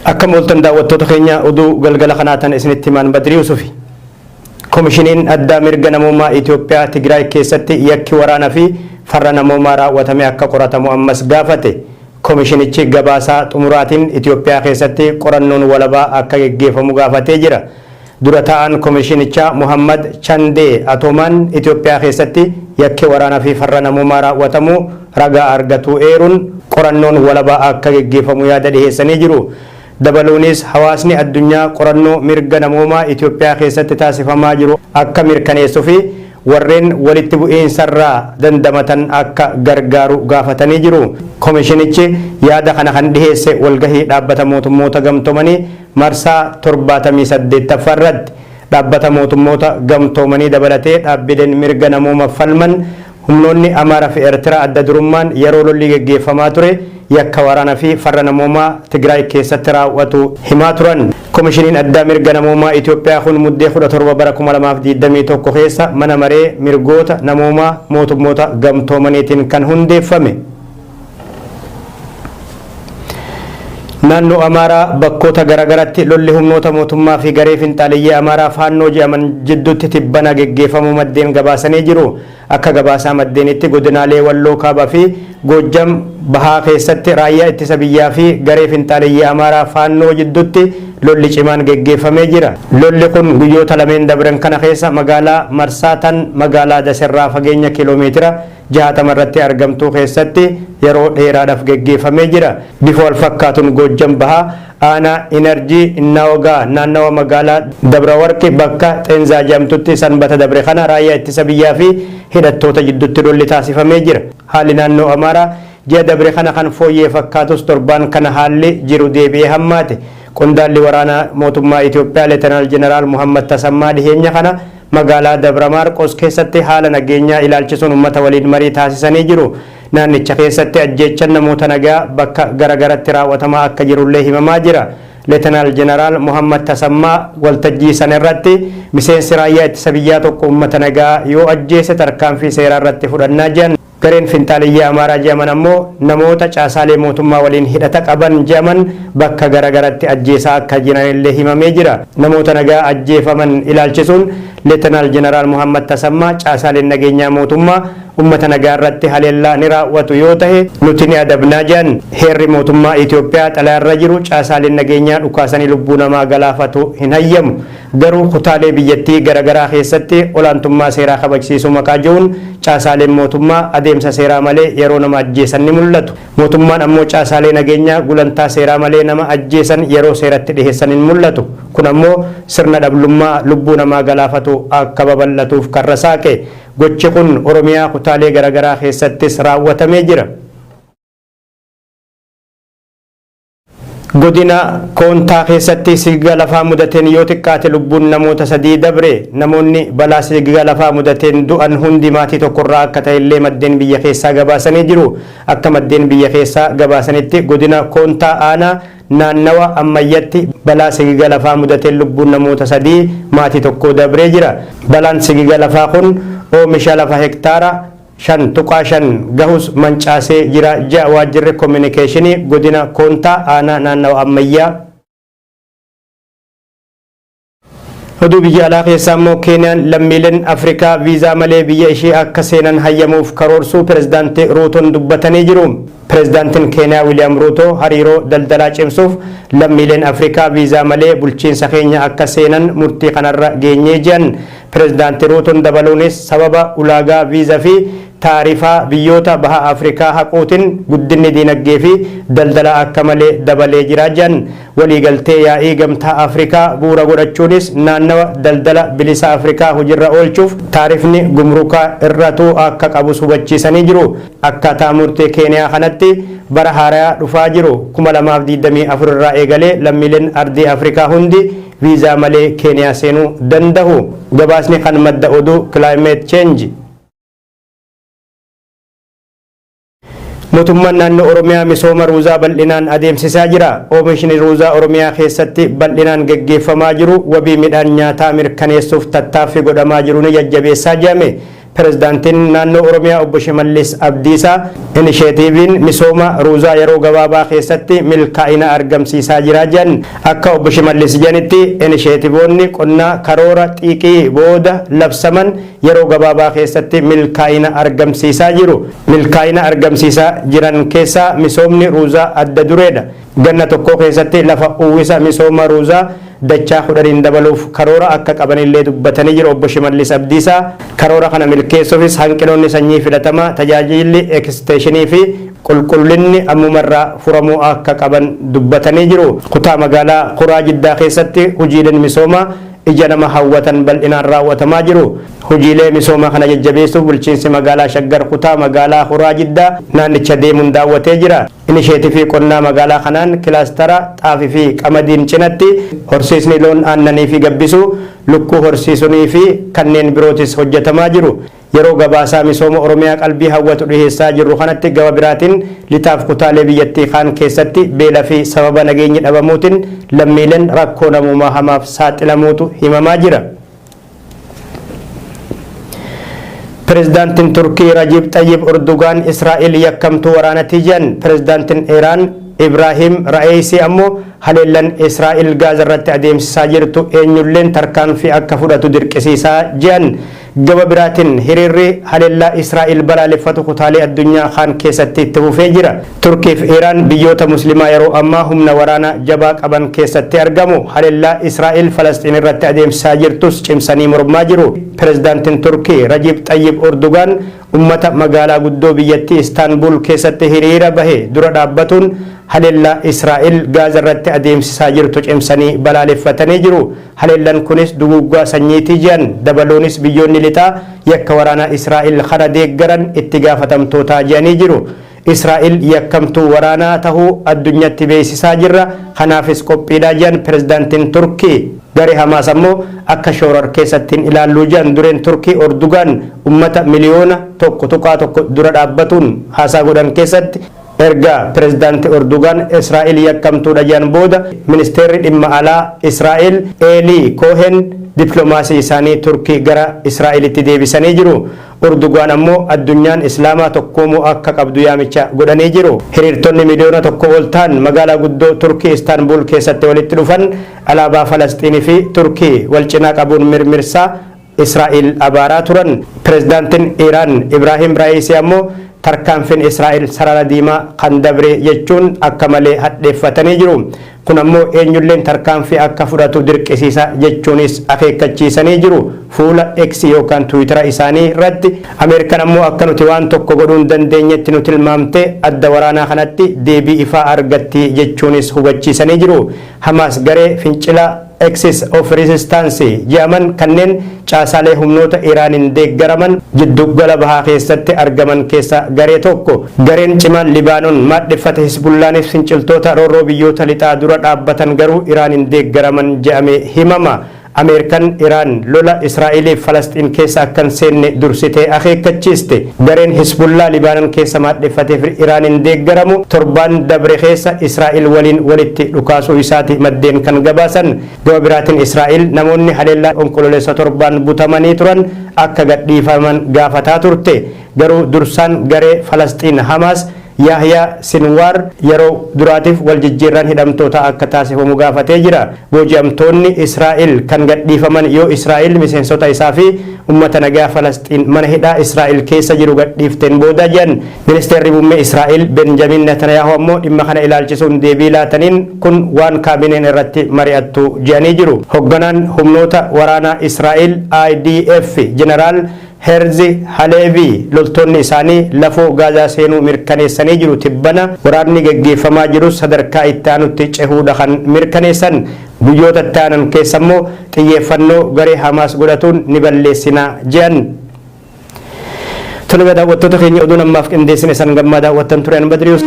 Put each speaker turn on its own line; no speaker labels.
Akkam ooltan daawwattoota keenya, oduu galgala kanaa tan isinitti himaan Badrii Yusufi. Komishiniin addaa mirga namoomaa Itoophiyaa Tigraay keessatti yakki waraanaa fi farra namoomaa raawwatame akka qoratamu ammas gaafate. Komishinichi gabaasaa xumuraatiin Itoophiyaa keessatti qorannoon walabaa akka geggeeffamu gaafatee jira. Dura taa'aan komishinichaa Muhammad Chandee Atoomaan Itoophiyaa keessatti yakki waraanaa fi farra namoomaa raawwatamuu ragaa argatuu eeruun qorannoon walabaa akka geggeeffamu yaada dhiheessanii jiru. Dabaluunis hawaasni addunyaa qorannoo mirga namoomaa Itoophiyaa keessatti taasifamaa jiru akka mirkaneessuu fi warreen walitti bu'iinsarraa dandamatan akka gargaaru gaafatanii jiru. Komishinichi yaada kana kan dhiheesse walgahii dhaabbata mootummoota gamtoomanii marsaa 78ffaa irratti. Dhaabbata mootummoota gamtoomanii dabalatee dhaabbileen mirga namooma falman humnoonni Amaaraa fi Eertiraa adda durummaan yeroo lolli geggeeffamaa ture yakka waraanaa fi farra namoomaa Tigraay keessatti raawwatu himaa turan. Komishiniin addaa mirga namoomaa Itoophiyaa kun Muddee 17 bara 2021 keessa mana maree mirgoota namoomaa mootummoota gamtoomaniitiin kan hundeeffame. Naannoo Amaaraa bakkoota garaagaratti lolli humnoota mootummaa fi garee finxaaleyyii Amaaraa Faannoo jedhaman jidduutti tibbana geggeeffamuu maddeen gabaasanii jiru. Akka gabaasaa maddeenitti godinaalee Walloo Kaabaa fi Goojjam Bahaa keessatti raayyaa ittisa biyyaa fi garee finxaaleyyii Amaaraa Faannoo jidduutti lolli cimaan geggeeffamee jira. Lolli kun guyyoota lameen dabran kana keessa magaalaa Marsaa tan magaalaa Daserraa fageenya kiiloomeetira 60 irratti argamtuu keessatti yeroo dheeraadhaaf geggeeffamee jira. Bifa wal fakkaatuun Goojjam Bahaa aanaa Inarjii Innaawgaa naannawa magaalaa Dabra Warqi bakka Xeenzaa jedhamtutti Sanbata dabre kana raayyaa ittisa biyyaa fi hidhattoota jidduutti lolli taasifamee jira. Haalli naannoo Amaaraa ji'a dabre kana kan fooyyee fakkaatus torbaan kana haalli jiru deebi'ee hammaate. Qondaalli waraanaa mootummaa Itoophiyaa Leetanaal Jeneraal Muhammad Tasammaa dhiheenya kana magaalaa Dabra Maarqos keessatti haala nageenyaa ilaalchisuun uummata waliin marii taasisanii jiru. Naannicha keessatti ajjeechan namoota nagaa bakka garagaratti raawwatamaa akka jirullee himamaa jira. Leetanaal Jeneraal Muhammad Tasammaa waltajjii sana irratti miseensi raayyaa ittisa biyyaa tokko uummata nagaa yoo ajjeese tarkaanfii seeraa irratti fudhannaa jedhan. Gareen finxaaleyyii Amaaraa jedhaman ammoo namoota caasaalee mootummaa waliin hidhata qaban jedhaman bakka garagaratti ajjeesaa akka jiranillee himamee jira. Namoota nagaa ajjeefaman ilaalchisuun Leetanaal Jeneraal Muhammad Tasammaa caasaaleen nageenyaa mootummaa uummata nagaa irratti haleellaa ni raawwatu yoo tahe nuti ni adabnaa jedhan. Heerri mootummaa Itoophiyaa xalayaarra jiru caasaaleen nageenyaa dhukaasanii lubbuu namaa galaafatu hin hayyamu. Garuu kutaalee biyyattii garagaraa keessatti olaantummaa seeraa kabajsiisuu maqaa jiruun caasaaleen mootummaa adeemsa seeraa malee yeroo nama ajjeesan ni mul'atu. Mootummaan ammoo caasaalee nageenyaa gulantaa seeraa malee nama ajjeesan yeroo seeratti dhiheessan hin mul'atu. Kun ammoo sirna dhablummaa lubbuu namaa galaafatu akka babal'atuuf karra saaqe. Gochi kun Oromiyaa kutaalee garagaraa keessattis raawwatamee jira. Godina Koontaa keessatti sigiga lafaa mudateen yoo xiqqaate lubbuun namoota 3 dabre. Namoonni balaa sigiga lafaa mudateen du'an hundi maatii tokkorraa akka ta'ellee maddeen biyya keessaa gabaasanii jiru. Akka maddeen biyya keessaa gabaasanitti godina Koontaa aanaa naannawa Ammayyatti balaa sigiga lafaa mudateen lubbuun namoota 3 maatii tokkoo dabree jira. Balaan sigiga lafaa kun oomisha lafa hektaara 5.5 gahus mancaasee jira jedha waajjirri kominikeeshinii godina Koontaa aanaa naannawa Ammayyaa. Oduu biyya alaa keessaa immoo Keeniyaan lammiileen Afrikaa viizaa malee biyya ishee akka seenan hayyamuuf karoorsuu pirezidaantii Ruutoon dubbatanii jiru. Pirezidaantiin Keeniyaa Wiiliyaam Ruutoo hariiroo daldalaa cimsuuf lammiileen Afrikaa viizaa malee bulchiinsa keenya akka seenan murtii kanarra geenyee jedhan. Pirezidaanti Ruutoon dabaluunis sababa ulaagaa viizaa fi taarifaa biyyoota baha Afrikaa haquutiin guddinni diinagdee fi daldalaa akka malee dabalee jira jedhan. Waliigaltee yaa'ii gamtaa Afrikaa bu'uura godhachuunis naannawa daldala bilisa Afrikaa hojiirra oolchuuf taarifni gumrukaa irratuu akka qabus hubachiisanii jiru. Akkaataa murtee Keeniyaa kanatti bara haarayaa dhufaa jiru 2024 irraa eegalee lammiileen ardii Afrikaa hundi viizaa malee Keeniyaa seenuu danda'u. Gabaasni kan madda oduu Climate Change. Mootummaan naannoo Oromiyaa misooma ruuzaa bal'inaan adeemsisaa jira. Oomishni ruuzaa Oromiyaa keessatti bal'inaan geggeeffamaa jiru wabii midhaan nyaataa mirkaneessuuf tattaaffii godhamaa jiru ni jajjabeessaa jedhame. Pirezidaantiin naannoo Oromiyaa Obbo Shimallis Abdiisaa inisheetiiviin misooma ruuzaa yeroo gabaabaa keessatti milkaa'ina argamsiisaa jira jedhan. Akka Obbo Shimallis jedhanitti, inisheetiivoonni qonnaa karoora xiiqii booda labsaman yeroo gabaabaa keessatti milkaa'ina argamsiisaa jiru. Milkaa'ina argamsiisaa jiran keessaa misoomni ruuzaa adda dureedha. Ganna tokko keessatti lafa uwwisa misooma ruuzaa dachaa 10n dabaluuf karoora akka qabanillee dubbatanii jiru Obbo Shimallis Abdiisaa. Karoora kana milkeessuufis hanqinoonni sanyii filatamaa, tajaajilli eksteeshinii fi qulqullinni ammumarraa furamuu akka qaban dubbatanii jiru. Kutaa magaalaa Kuraa Jiddaa keessatti hojiileen misoomaa ija nama hawwatan bal'inaan raawwatamaa jiru. Hojiilee misoomaa kana jajjabeessuuf bulchiinsi magaalaa Shaggar kutaa magaalaa Kuraa Jiddaa naannicha deemuun daawwatee jira. Inisheetifii qonnaa magaalaa kanaan kilaastara xaafii fi qamadiin cinatti horsiisni loon aannanii fi gabbisuu, lukkuu horsiisunii fi kanneen birootis hojjetamaa jiru. Yeroo gabaasaa misooma Oromiyaa qalbii hawwatu dhiheessaa jirru kanatti, gama biraatiin lixaaf kutaalee biyyattii kaan keessatti beela fi sababa nageenyi dhabamuutiin lammiileen rakkoo namoomaa hamaaf saaxilamuutu himamaa jira. Pirezidaantiin Turkii Rajib Xayyib Erdogaan Israa'el yakkamtuu waraanatii jedhan. Pirezidaantiin Iraan Ibraahim Ra'eesii ammoo haleellan Israa'el Gaaza irratti adeemsisaa jirtu eenyulleen tarkaanfii akka fudhatu dirqisiisaa jedhan. Gama biraatiin hiriirri haleellaa Israa'el balaaleffatu kutaalee addunyaa kaan keessatti itti fufee jira. Turkii fi Iraan biyyoota Muslimaa yeroo ammaa humna waraanaa jabaa qaban keessatti argamu. Haleellaa Israa'el Falasxiin irratti adeemsisaa jirtus cimsanii mormaa jiru. Pirezidaantiin Turkii Rajib Xayyib Erdogaan ummata magaalaa guddoo biyyattii Istaanbul keessatti hiriira bahe dura dhaabbatuun haleellaa Israa'el Gaaza irratti adeemsisaa jirtu cimsanii balaaleffatanii jiru. Haleellan kunis duguuggaa sanyiitii jedhan. Dabaluunis biyyoonni lixaa yakka waraanaa Israa'el kana deeggaran itti gaafatamtootaa jedhanii jiru. Israa'el yakkamtuu waraanaa tahuu addunyatti beeksisaa jirra. Kanaafis qophiidhaa jedhan pirezidaantiin Turkii. Garee Hamaas ammoo akka shoorar keessattiin ilaalluu jedhan dureen Turkii Erdogaan ummata miliyoona 1.1 dura dhaabbatuun haasaa godhan keessatti. Erga pirezidaanti Erdogaan Israa'el yakkamtuudha jedhan booda, ministeerri dhimma alaa Israa'el Eelii Koohen dippiloomaasii isaanii Turkii gara Israa'elitti deebisanii jiru. Erdogaan ammoo addunyaan Islaamaa tokkoomuu akka qabdu yaamicha godhanii jiru. Hiriirtonni miliyoona 1 ol ta'an magaalaa guddoo Turkii Istaanbul keessatti walitti dhufan alaabaa Falasxiinii fi Turkii wal cinaa qabuun mirmirsaa Israa'el abaaraa turan. Pirezidaantiin Iraan Ibraahim Raayisii ammoo tarkaanfiin Israa'el sarara diimaa kan dabre jechuun akka malee hadheeffatanii jiru. Kun ammoo eenyulleen tarkaanfii akka fudhatu dirqisiisa jechuunis akeekkachiisanii jiru. Fuula X yookaan Tiwiitara isaanii irratti Ameerikaan ammoo akka nuti waan tokko godhuu hin dandeenyetti nu tilmaamte adda waraanaa kanatti deebii ifaa argatti jechuunis hubachiisanii jiru. Hamaas garee fincila Axis of Resistance jedhaman kanneen caasaalee humnoota Iraaniin deeggaraman jiddugala bahaa keessatti argaman keessa garee tokko. Gareen cimaan Libaanon maadheffate Hisbullaaniif finciltoota roorroo biyyoota lixaa dura dhaabbatan garuu Iraaniin deeggaraman jedhame himama. Ameerikaan Iraan lola Israa'eliif Falasxiin keessa akka hin seenne dursitee akeekkachiiste. Gareen Hisbullaa Libaanon keessa maadheffateef Iraaniin deeggaramu torbaan dabre keessa Israa'el waliin walitti dhukaasuu isaati maddeen kan gabaasan. Gama biraatiin Israa'el namoonni haleellaa Onkololeessa torbaan butamanii turan akka gadhiifaman gaafataa turte. Garuu dursaan garee Falasxiin Hamaas Yahyaa Sinwaar yeroo duraatiif wal jijjiirraan hidhamtoota akka taasifamu gaafatee jira. Booji'amtoonni Israa'el kan gadhiifaman yoo Israa'el miseensota isaa fi ummata nagaa Falasxiin mana hidhaa Israa'el keessa jiru gadhiifteen booda jedhan. Ministeerri muummee Israa'el Benjamin Netanyahu ammoo dhimma kana ilaalchisuun deebii laataniin kun waan kaabineen irratti mari'attu jedhanii jiru. Hoogganaan humnoota waraanaa Israa'el IDF Jeneraal Herzi Haleevi loltoonni isaanii lafoo Gaazaa seenuu mirkaneessanii jiru. Tibbana waraanni geggeeffamaa jirus sadarkaa itti aanutti cehuudha kan mirkaneessan. Guyyoota itti aanan keessa immoo xiyyeeffannoo garee Hamaas godhatuun ni balleessina jedhan. Tole, daawwattoota keenya, oduun ammaaf qindeessine san gammaa daawwattan ture. An Badrius.